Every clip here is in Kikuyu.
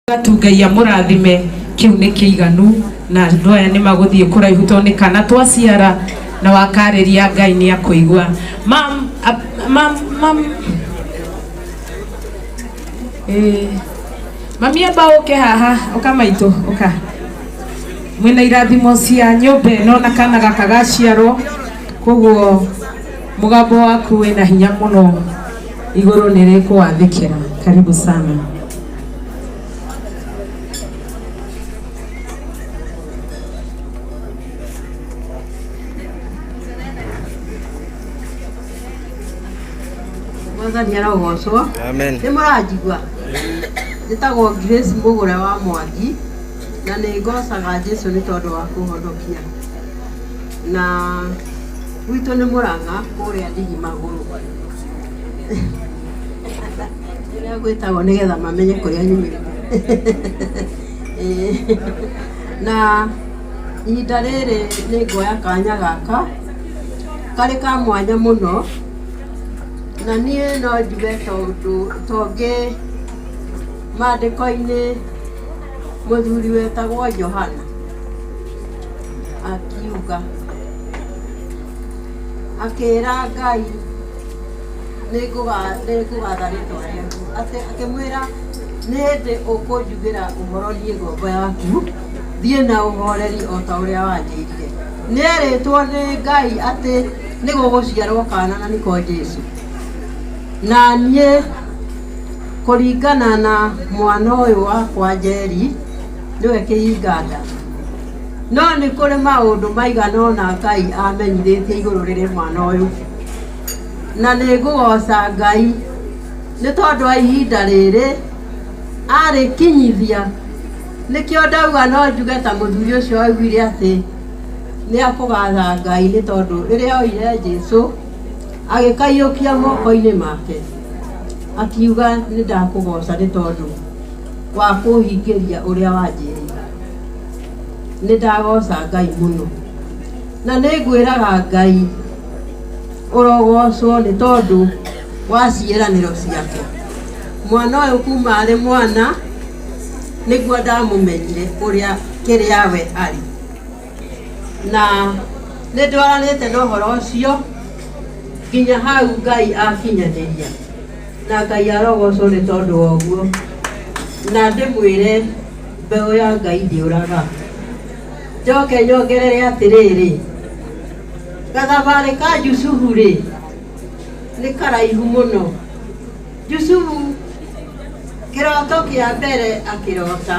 Tu Ngai amũrathime, kĩu nĩ kĩiganu, na andũ aya nĩ magũthiĩ kũraihu tondũ nĩ kana twaciara na wakarĩria Ngai nĩ akũigua. Mam, mam, mam. Eh, mami amba ũke haha, ũka maitũ, ũka. Mwĩna irathimo cia nyũmba ĩno na kana gaka gaciarwo, koguo mũgambo waku wĩna hinya mũno, igũrũ nĩ rĩkũwathĩkĩra. Karibu sana. Mwathani arogocwo. Amen. Nĩ mũranjigua? Njĩtagwo Grace Mũgũre wa Mwangi na nĩ ngocaga Jesu nĩ tondũ wa kũhonokia. Na gwitũ nĩ Mũrang'a kũrĩa Ndigi Magũrũ. Ũrĩa gwĩtagwo nĩgetha mamenye kũrĩa nyumĩte. Ĩĩ. Na ihinda rĩrĩ nĩ nguoya kanya gaka karĩ ka mwanya mũno, na niĩ no njuge tondũ tongĩ maandĩko-inĩ mũthuri wetagwo Johana akiuga akĩra Ngai nĩngũgatha rĩtwa rĩaku, atĩ akĩmwĩra nĩ hĩndĩ ũkũnjugĩra ũhoro niĩ ngombo yaku, thiĩ na ũhoreri o ta ũrĩa wanjĩrire. Nĩerĩtwo nĩ Ngai atĩ nĩ gũgũciarwo kana na nĩko Jesu. Na niĩ kũringana na mwana ũyũ wakwa Njeri, nĩwe kĩhinga nda. No nĩ kũrĩ maũndũ maigana ũna Ngai amenyithĩtie igũrũ rĩrĩ mwana ũyũ. Na nĩ ngũgoca Ngai nĩ tondũ wa ihinda rĩrĩ arĩkinyithia. Nĩkĩo ndauga no njuge ta mũthuri ũcio waiguire atĩ nĩ akũgatha Ngai nĩ tondũ rĩrĩa oire Jesu agĩkaiyũkia moko-inĩ make akiuga nĩ ndakũgoca nĩ tondũ wa kũhingĩria ũrĩa wanjĩrĩire. Nĩ ndagoca Ngai mũno na nĩ ngwĩraga Ngai ũrogocwo nĩ tondũ wa ciĩranĩro ciake. Mwana ũyũ kuma arĩ mwana nĩguo ndamũmenyire ũrĩa kĩrĩa we arĩ, na nĩ ndwaranĩte na ũhoro ũcio nginya hau Ngai akinyanĩria, na Ngai arogocwo nĩ tondũ wa ũguo. Na ndĩmwĩre mbeũ ya Ngai ndĩũraga. Njoke nyongerere atĩrĩrĩ, gathabarĩ ka Jusufu rĩ nĩ karaihu mũno. Jusufu kĩroto kĩa mbere akĩrota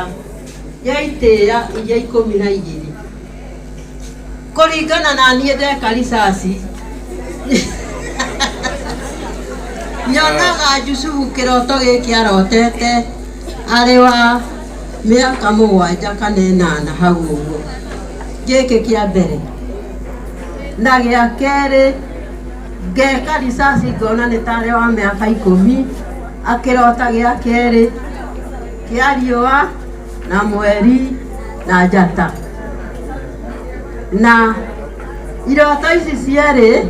gĩa itĩĩa iria 12. Kũringana na niĩ ndeka research, nyonaga Jusufu kĩroto gĩkĩ arotete arĩ wa mĩaka 7 kana 8 hau ũguo. Gĩkĩ kĩa mbere. Na gĩa kerĩ ngeka research ngona nĩ tarĩ wa mĩaka 10 akĩrota gĩa kerĩ kĩa riũa na mweri na njata. Na iroto ici cierĩ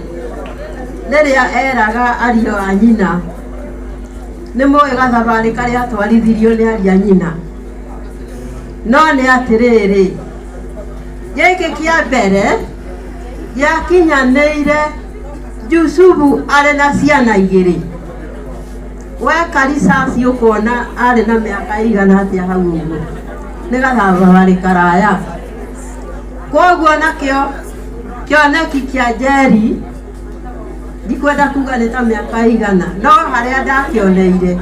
rĩrĩa eraga ariũ a nyina, nĩ mũĩ gathabarĩ karĩa atwarithirio nĩ ariũ a nyina. No nĩ atĩrĩrĩ, gĩkĩ kĩa mbere gĩakinyanĩire Jusufu arĩ na ciana 2. Weka research ũkona arĩ na mĩaka ĩigana atĩa hau ũguo, nĩ gathabarĩ karaya. Koguo nakĩo kĩoneki kĩa Njeri ndikwenda kuga nĩ ta mĩaka ĩigana, no harĩa ndakĩoneire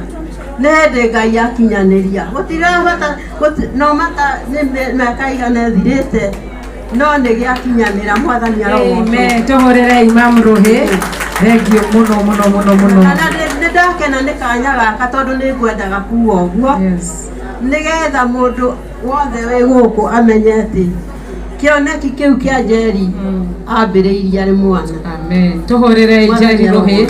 nĩ hĩndĩ Ngai akinyanĩria. Gũtirabata, no mata nĩ mĩaka ĩigana ĩthirĩte, no nĩ gĩakinyanĩra. Mwathani arogocwo. Amen. Tũhũrĩre Imam rũhĩ. Thengiũ mũno mũno mũno mũno. Na nĩ ndakena nĩ kanya gaka tondũ nĩ ngwendaga kuga ũguo. Yes. Nĩgetha mũndũ wothe wĩ gũkũ amenye atĩ kĩoneki kĩu kĩa Njeri ambĩrĩirie arĩ mwana. Amen. Tũhũrĩre Njeri rũhĩ.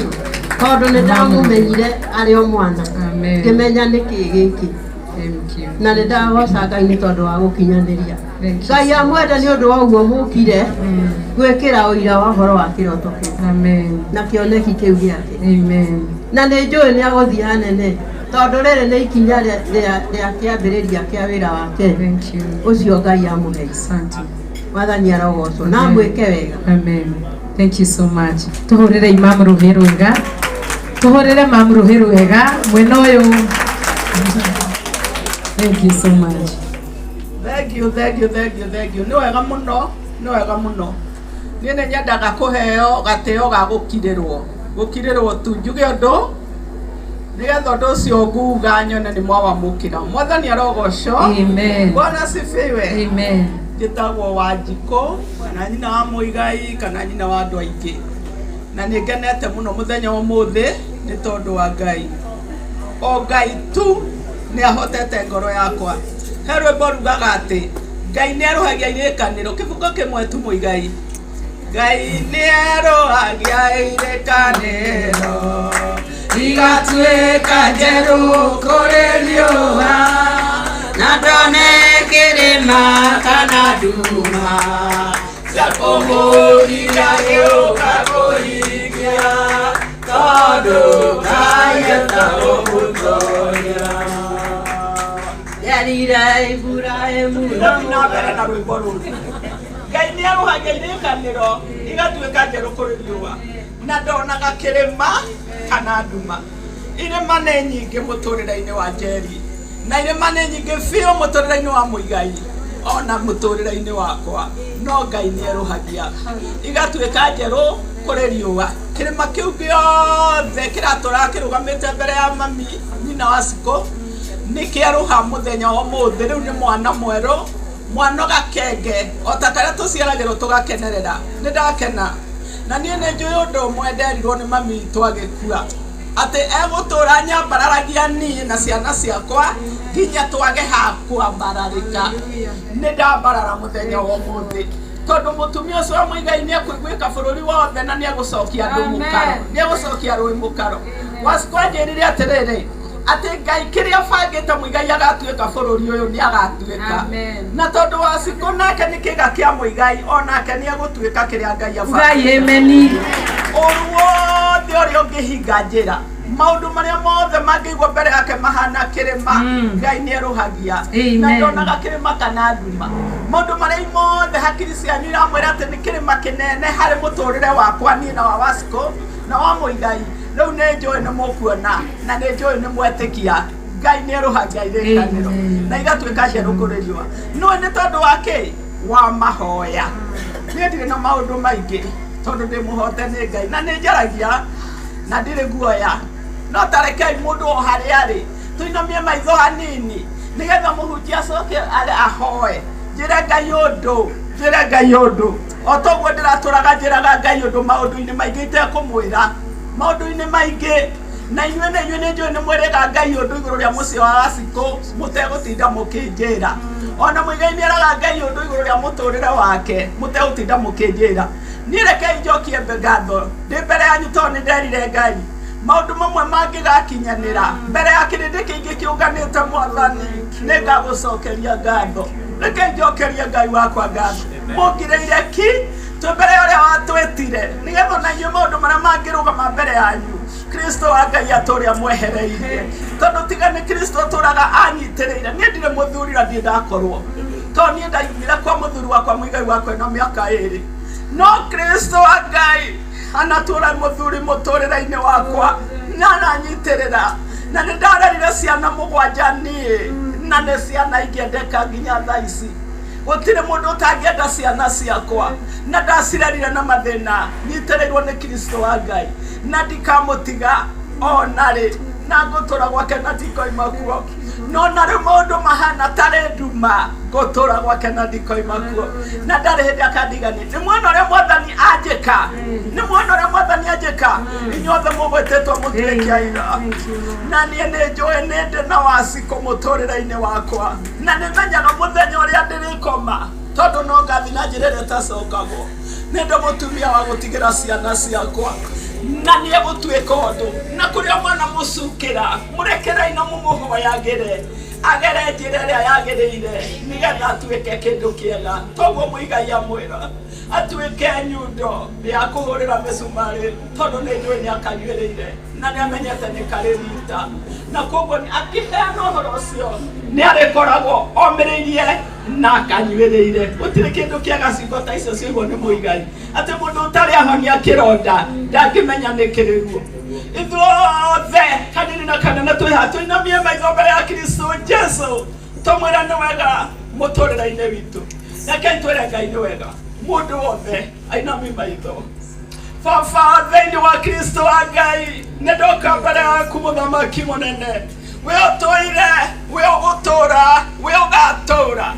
Tondũ nĩ ndamũmenyire arĩ o mwana. Amen. Ngĩmenya nĩkĩ gĩkĩ. Thank you. Na nĩ ndagoca Ngai nĩ tondũ wa gũkinyanĩria. Thank you. Ngai amwende nĩ ũndũ wa ũguo mũkire gwĩkĩra ũira wa ũhoro wa kĩroto kĩu Amen. na kĩoneki kĩu gĩake. Amen. Na nĩ njũĩ nĩ agũthiĩ hanene. Tondũ rĩrĩ nĩ ikinya rĩa kĩambĩrĩria kĩa wĩra wake. Thank you. Ũcio Ngai amũhe. Asante. Mwathani arogocwo na amwĩke wega. Amen. Thank you so much. Tuhurire imamu ruhi rwega. Tuhurire mamu ruhi rwega mwena uyu. Thank you so much. Thank you, thank you, thank you, thank you. Nĩ wega mũno, nĩ wega mũno. Niĩ nĩ nyendaga kũheo gatĩo ga gũkirĩrwo. Gũkirĩrwo tu njuge ũndũ nĩgetha ũndũ ũcio nguga nyone nĩ mwawamũkĩra. Mwathani arogocwo. Amen. Bwana asifiwe. Amen. Njĩtagwo Wanjikũ kana nyina wa Mũigai kana nyina wa andũ aingĩ. Na nĩ ngenete mũno mũthenya wa ũmũthĩ nĩ tondũ wa Ngai. O Ngai tu nĩ ahotete ngoro yakwa. He rwĩmbo rugaga atĩ Ngai nĩ arũhagia irĩkanĩro kĩbungo kĩmwe tu Mũigai. Ngai nĩ arũhagia irĩkanĩro igatuĩka njerũ kũrĩ riũa na ndone kĩrĩma kana nduma cia kũmũgira gĩũka kũhingia tondũ Ngai etagwo mũtoria. Nderire Iburahĩmu Thiĩ na mbere na rwĩmbo rũrũ. Ngai nĩ arũhagia irĩkanĩro igatuĩka njerũ kũrĩ riũa na ndonaga kĩrĩma kana nduma. Irĩma nĩ nyingĩ mũtũrĩre-inĩ wa Njeri na irĩma nĩ nyingĩ biũ mũtũrĩre-inĩ wa Mũigai ona mũtũrĩre-inĩ wakwa, no Ngai nĩ erũhagia igatuĩka njerũ kũrĩ riũa. Kĩrĩma kĩu gĩothe kĩratũraga kĩrũgamĩte mbere ya mami nyina wa Cikũ nĩ kĩerũha mũthenya wa ũmũthĩ. Rĩu nĩ mwana mwerũ, mwana gakenge o ta karĩa tũciaragĩrwo tũgakenerera. Nĩ ndakena na niĩ nĩ njũĩ ũndũ ũmwe nderirwo nĩ mami witũ agĩkua atĩ egũtũra nyambararagia niĩ na ciana ciakwa nginya twage ha kwambararĩka. Nĩ ndambarara mũthenya wa ũmũthĩ tondũ mũtumia ũcio wa Mũigai nĩ ekũiguĩka bũrũri wothe na nĩ egũcokia andũ mũkaro, nĩ egũcokia rũĩ mũkaro. Wacikũ anjĩrire atĩrĩrĩ atĩ Ngai kĩrĩa bangĩte Mũigai agatuĩka bũrũri ũyũ nĩ agatuĩka. Na tondũ Wacikũ nake nĩ kĩga kĩa Mũigai onake nĩ egũtuĩka kĩrĩa Ngai Ugai abangĩte. ameni. Ũru wothe ũrĩa ũngĩhinga njĩra, maũndũ marĩa mothe mangĩigwo mbere yake mahana kĩrĩma, Ngai nĩ erũhagia. Na Amen. ndonaga kĩrĩma kana nduma. Maũndũ marĩa mothe hakiri cianyu iramwĩra atĩ nĩ kĩrĩma kĩnene harĩ mũtũrĩre wakwa niĩ na wa Wacikũ na wa Mũigai, rĩu nĩ njũĩ nĩ mũkuona na nĩ njũĩ nĩ mwetĩkia Ngai nĩ erũhagia irĩkanĩro Amen. na igatuĩka njerũ kũrĩ riũa. Nĩũĩ nĩ tondũ wa kĩ? Wa mahoya. Niĩ ndirĩ na maũndũ maingĩ tondũ ndĩ mũhote nĩ Ngai na nĩ njaragia na ndirĩ guoya, no tarekei mũndũ o harĩa arĩ tũinamie maitho hanini nĩgetha mũhunjia acoke ahoe njĩre Ngai ũndũ, njĩre Ngai ũndũ o toguo ndĩratũraga njĩraga Ngai ũndũ maũndũ-inĩ maingĩ itekũmwĩra maũndũ-inĩ maingĩ na inyuĩ nĩ inyuĩ nĩ njũĩ nĩ mwĩrĩga Ngai ũndũ igũrũ rĩa mũciĩ wa Wacikũ mũtegũtinda mũkĩnjĩra. Ona Mũigai nĩ eraga Ngai ũndũ igũrũ rĩa mũtũrĩre wake mũtegũtinda mũkĩnjĩra. Niĩ rekei njokie ngatho ndĩ mbere yanyu tondũ nĩ nderire Ngai maũndũ mamwe mangĩgakinyanĩra mbere ya kĩrĩndĩ kĩingĩ kĩũnganĩte Mwathani nĩ ngagũcokeria ngatho. Rekei njokerie Ngai wakwa ngatho. Mũngirĩire ki twĩ mbere ya ũrĩa watwĩtire nĩgetha ona inyuĩ maũndũ marĩa mangĩrũgama mbere yanyu Kristo wa Ngai atũrĩa mwehereirie tondũ tiga nĩ Kristo atũraga anyitĩrĩire. Niĩ ndirĩ mũthuri na ndirĩ ndakorwo tondũ niĩ ndaumire kwa mũthuri wakwa Mũigai wakwa na mĩaka ĩrĩ, no Kristo wa Ngai anatũra mũthuri mũtũrĩre-inĩ wakwa na ananyitĩrĩra na nĩ ndarerire ciana mũgwanja niĩ na nĩ ciana ingĩendeka nginya thaa ici. Gũtirĩ mũndũ ũtangĩenda ciana ciakwa na ndacirerire na mathĩna nyitĩrĩirwo nĩ Kristo wa Ngai na ndikamũtiga ona rĩ na ngũtũra gwake na ndikoima kuo. No na rĩu maũndũ mahana tarĩ nduma ngũtũra gwake na ndikoima kuo na ndarĩ hĩndĩ akandigania. Nĩ mwena ũrĩa Mwathani anjĩka, nĩ mwena ũrĩa Mwathani anjĩka, inyuothe mũgwĩtĩtwo mũtuĩke aira. Na niĩ nĩ njũĩ nĩ ndĩ na Wacikũ mũtũrĩre-inĩ wakwa na nĩ menyaga mũthenya ũrĩa ndĩrĩkoma tondũ no ngathi na njĩra ĩrĩa ĩtacokagwo. Nĩ ndĩ mũtumia wa gũtigĩra ciana ciakwa na nĩ egũtuĩka ũndũ na kũrĩa mwana mũcukĩra mũrekerei na mũmũhoyagĩre. Agere njĩra ĩrĩa yagĩrĩire nĩgetha atuĩke kĩndũ kĩega. Toguo Mũigai amwĩra atuĩke nyundo ya kũhũrĩra mĩcumarĩ, tondũ nĩ njũĩ nĩ akanyuĩrĩire na nĩ amenyete nĩ karĩ rita, na koguo akĩheana ũhoro ũcio nĩ arĩkoragwo omĩrĩirie na akanyuĩrĩire. Gũtirĩ kĩndũ kĩega ciugo ta icio ciaigwo nĩ Mũigai, atĩ mũndũ ũtarĩ ahonia kĩronda ndangĩmenya nĩ kĩrĩ ruo. Ithuothe kanini na kanene twĩ haha, tũinamie maitho mbere ya Kristo Jesu, tũmwĩre nĩ wega mũtũrĩre-inĩ witũ. Rekei twĩre Ngai nĩ wega. Mũndũ wothe ainamie maitho. Baba, thĩinĩ wa Kristo wa Ngai, nĩ ndoka mbere yaku mũthamaki mũnene. We ũtũire, we ũgũtũra, we ũgatũra.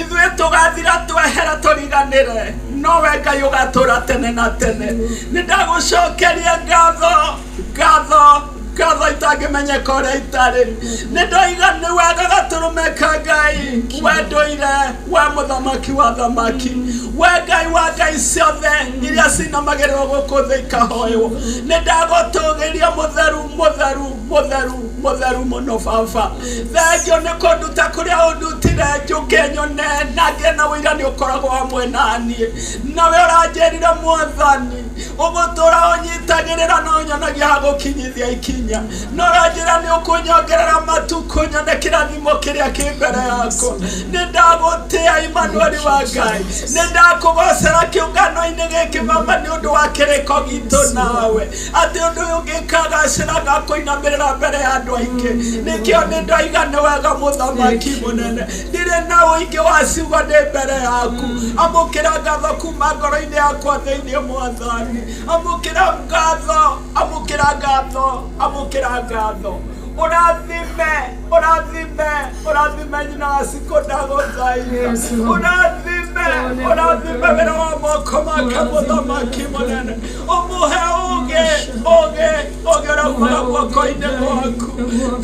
Ithuĩ tũgathira twehera tũriganĩre, no we Ngai ũgatũra tene na tene. Nĩ ndagũcokeria ngatho, ngatho, ngatho itangĩmenyeka ũrĩa itarĩ. Nĩ ndoiga nĩ wega gatũrũme ka Ngai, we ndũire, we mũthamaki wa thamaki, we Ngai wa ngai ciothe iria cinamagĩrĩrwo gũkũ thĩ ikahoywo. Nĩ ndagũtũgĩria mũtheru, mũtheru, mũtheru, mũtheru mũno Baba. Thengio nĩ kũnduta kũrĩa ũndutire njũke nyone na ngĩe na ũira nĩ ũkoragwo hamwe na niĩ. Nawe ũranjĩrire Mwathani ũgũtũra ũnyitagĩrĩra na ũnyonagia ha gũkinyithia ikinya, na ũranjĩra nĩ ũkũnyongerera matukũ nyone kĩrathimo kĩrĩa kĩ mbere yakwa. Nĩ ndagũtĩa Imanueli wa Ngai, nĩ ndakũgocera kĩũngano-inĩ gĩkĩ Baba nĩ ũndũ wa kĩrĩko gitũ nawe, atĩ ũndũ ũyũ ũngĩkagacĩra ngakũinamĩrĩra mbere ya andũ aingĩ. Nĩkĩo nĩ ndoiga nĩ wega mũthamaki mũnene, ndirĩ na ũingĩ wa ciugo ndĩ mbere yaku. Amũkĩra ngatho kuma ngoro-inĩ yakwa thĩinĩ Mwathani, amũkĩra ngatho, amũkĩra ngatho, amũkĩra ngatho. Ũrathime, ũrathime, ũrathime nyina wa Cikũ, ndagũthaitha. Ũrathime, ũrathime wĩra wa moko make mũthamaki mũnene, ũmũhe ũũgĩ, ũũgĩ, ũũgĩ ũrĩa umaga guoko-inĩ gwaku.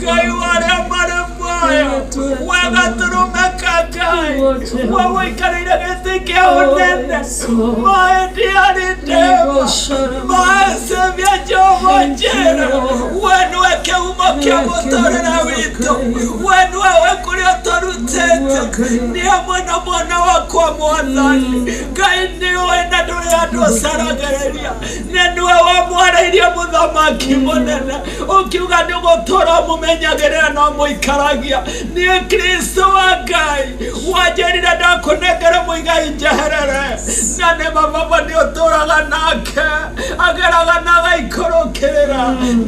Ngai wa arĩa marĩ muoyo, we gatũrũme ka Ngai, we ũikarĩire gĩtĩ kĩa ũnene, my dear Redeemer, my Savior Jehovah Jireh, we nĩwe kĩhumo kĩa mũtũrĩre witũ, we nĩwe we kũrĩa ũtũrutĩte, nĩ hamwe na mwana wakwa Mwathani. Ngai nĩũĩ na ndũrĩ andũ ũcaragĩrĩria, nĩ nĩwe wamwarĩirie mũthamaki mũnene, ũkiuga nĩ ũgũtũra ũmũmenyagĩrĩra na ũmũikaragia. Niĩ Kristo wa Ngai wanjĩrire ndakũnengere Mũigai njeherere, na nĩ ma Baba nĩ ũtũraga nake, ageraga na agaikũrũkĩrĩra,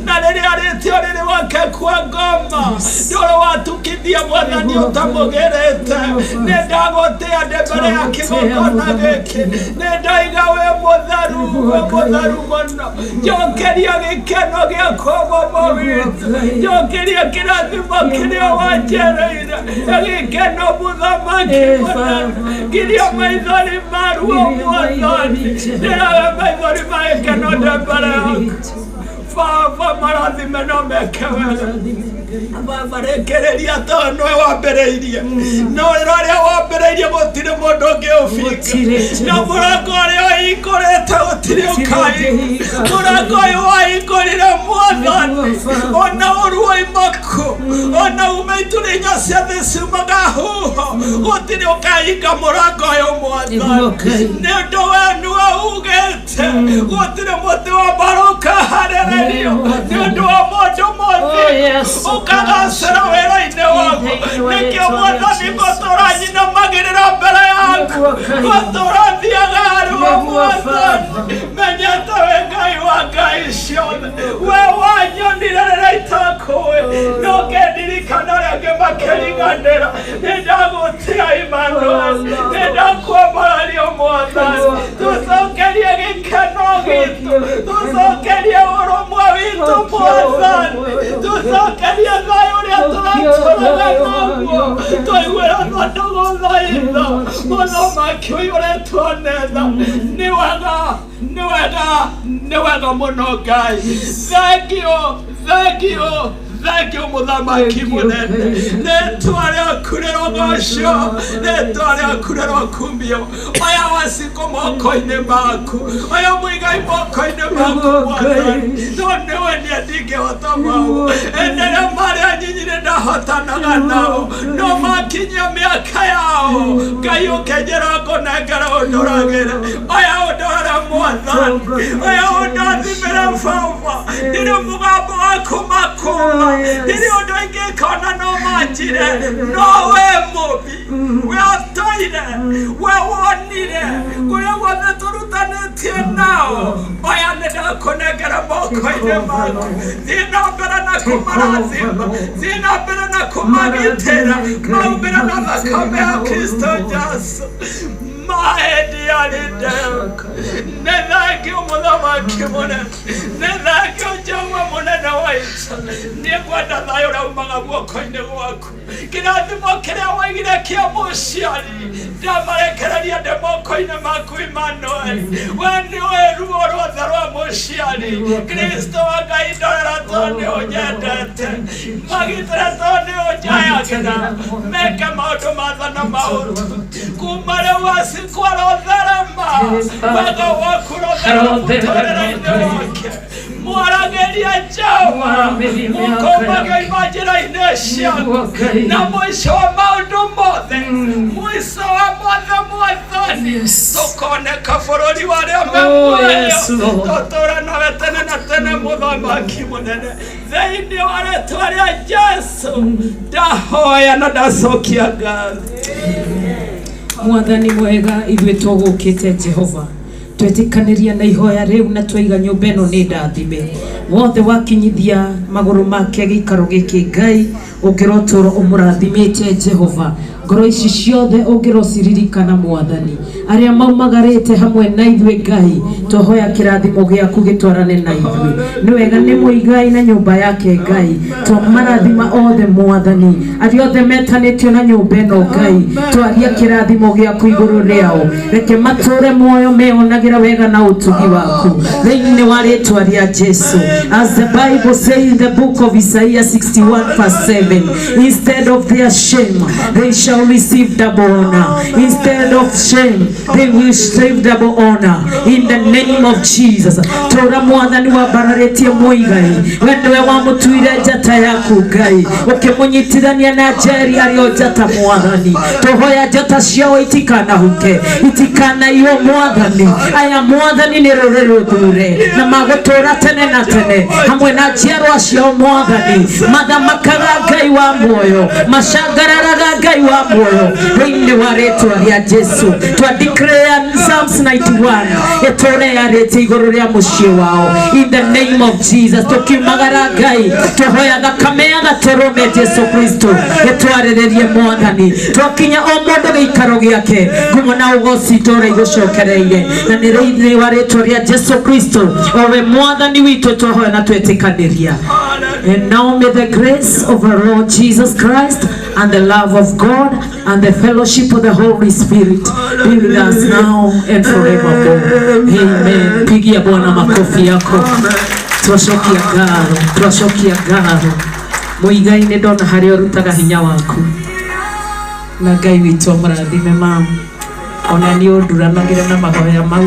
na rĩrĩa arĩtie ũrĩrĩ wake kwa ngoma, ndũrĩ watukithia Mwathani ũtamũgĩrĩte. Nĩ ndagũtĩa ndĩ mbere ya kĩgongona gĩkĩ, nĩ ndoiga wĩ mũtheru, wĩ mũtheru mũno. Njokeria gĩkeno gĩakwa Baba witũ, njokeria kĩrathimo kĩrĩa wanjereire, gĩkeno mũthamaki mũnene, ngiria maithori maruo Mwathani, ndĩraga maithori ma gĩkeno ndĩ mbere yaku Baba. Marathime no meke wega Baba, rĩkĩrĩria tondũ nĩwe wambĩrĩirie, no wĩra ũrĩa wambĩrĩirie gũtirĩ mũndũ ũngĩ ũbinga, na mũrango ũrĩa ũhingũrĩte gũtirĩ ũkahinga. Mũrango ũyũ wahingũrire Mwathani, ona ũruo imaku, ona ume ituri-inyo cia thĩ ciumaga huho, gũtirĩ ũkahinga mũrango ũyũ Mwathani, nĩ ũndũ we nĩwe ugĩte gũtirĩ mũtĩ wa mbara ũkaharĩrĩrio nĩ ũndũ wa mũndũ mũthingu ũkagacĩra wĩra-inĩ waku. Nĩkĩo Mwathani ngũtũra nyinamagĩrĩra mbere yaku, ngũtũra thiaga harĩ we Mwathani, menyete wĩ Ngai wa ngai ciothe. We wanyonire rĩrĩa itakũĩ, no ngĩndirikana rĩngĩ makĩriganĩra. Nĩ ndagũtĩa Emmanuel, nĩ ndakwambararia Mwathani. Tũcokerie gĩkeno gitũ, tũcokerie ũrũmwe witũ Mwathani, tũcokerie thayũ ũrĩa tũratũraga naguo. Tũiguĩra tha ndũgũthaitha, mũthamaki ũiyũrĩtwo nĩ tha. Nĩ wega, nĩ wega, nĩ wega mũno Ngai. Thank you, thank you, thank you mũthamaki mũnene. Rĩtwa rĩaku rĩrogocwo. Rĩrogocwo rĩtwa rĩaku rĩrokumio. Oya wacikũ moko-inĩ maku, oya mũigai moko-inĩ maku Mwathani, tondũ nĩwe niĩ ndingĩhota mau. Enderea marĩa nyinyire ndahotanaga nao, no makinyia mĩaka yao Ngai ũkĩnjĩra ngũnengere ũndoragĩre. Oya ũndorere Mwathani, oya ũndathimĩre Baba, ndirĩ mũgambo wa kũmakũma, ndirĩ ũndũ ingĩka ona no manjire, no we mũmbi, we ũtũire, we wonire kũrĩa guothe tũrutanĩtie nao, oya nĩ ndakũnengera moko-inĩ maku. Thiĩ na mbere na kũmarathima, thiĩ na mbere na kũmagitĩra, maumbĩre na thakame ya Kristo Jesu. Maendiarĩte nĩ thengio mũthamaki mũnene, nĩ thengio Jehova mũnene wa ita. Niĩ ngwenda thayũ ũrĩa umaga guoko-inĩ gwaku, kĩrathimo kĩrĩa waigire kĩa mũciari ndamarekereria ndĩ moko-inĩ maku Emmanuel. We nĩũĩ ruo ruothe rwa mũciari. Kristo wa Ngai ndorera tondũ nĩ ũnyendete, magitĩre tondũ nĩ ũnjayagĩra, meke maũndũ matha na maũru kuma rĩu acikwo arotherema wega waku rotherema mũtũrĩre-inĩ wake. Mwaragĩria Jehova, mũkũmage ima njĩra-inĩ ciaku, na mũico wa maũndũ mothe, mũico wa mothe Mwathani, tũkoneka bũrũri wa arĩa me Oh, muoyo, yes, Lord. tũtũũre nawe tene na tene, mũthamaki mũnene, thĩinĩ wa rĩtwa rĩa Jesu ndahoya na ndacokia ngatho. Mwathani mwega, ithuĩ tũgũkĩte Jehova, twetĩkanĩria na ihoya rĩu na twaiga nyũmba ĩno nĩ ndathime. Wothe wakinyithia magũrũ make gĩikaro gĩkĩ, Ngai ũngĩrotũra ũmũrathimĩte Jehova. Ngoro ici ciothe ũngĩrociririkana Mwathani, arĩa maumagarĩte hamwe na ithuĩ Ngai, twahoya kĩrathimo gĩaku gĩtwarane na ithuĩ. Nĩ wega nĩ mũigai na nyũmba yake Ngai, twamarathima othe Mwathani, arĩa othe metanĩtio na nyũmba ĩno Ngai, twaria kĩrathimo gĩaku igũrũ rĩao, reke matũre muoyo meonagĩra wega na ũtugi waku thĩinĩ wa rĩtwa rĩa Jesu. As the Bible says in the book of Isaiah 61 verse 7, instead of their shame they shall receive double honor. Instead of shame they will receive double honor in the name of Jesus. Tora Mwathani wambararĩtie mũigai, we nĩwe wamũtuire njata yaku Ngai, ũkĩmũnyitithania na Njeri arĩ o njata Mwathani. Tũhoya njata ciao itikanahuke, itikanaiywo Mwathani. Aya Mwathani nĩ rũrĩ rũthure na magũtũra tene na tene hamwe na njiarwa ciao Mwathani, mathamakaga Ngai wa muoyo, macangararaga Ngai wa muoyo thĩinĩ wa rĩtwa rĩa Jesu. Twa declare Psalms 91 ĩtũre yarĩtie igũrũ rĩa mũciĩ wao in the name of Jesus. Tũkiumagara Ngai, tũhoya thakame ya gatũrũme Jesu Kristo ĩtwarĩrĩrie Mwathani. Twakinya o mũndũ gĩikaro gĩake, ngumo na ũgoci itũũra igũcokereire, na nĩ thĩinĩ wa rĩtwa rĩa Jesu Kristo o we Mwathani witũ twahoya na twetĩkanĩria. And now may the grace of our Lord Jesus Christ and the love of God and the fellowship of the Holy Spirit be with us now and forevermore. Amen. Pigia Bwana makofi yako. Twacokia ngatho, twacokia ngatho. Mũigai nĩ ndona harĩa ũrutaga hinya waku. Na Ngai witũ amũrathime mamu. Ona niĩ ũnduranagĩre na mahoya mau.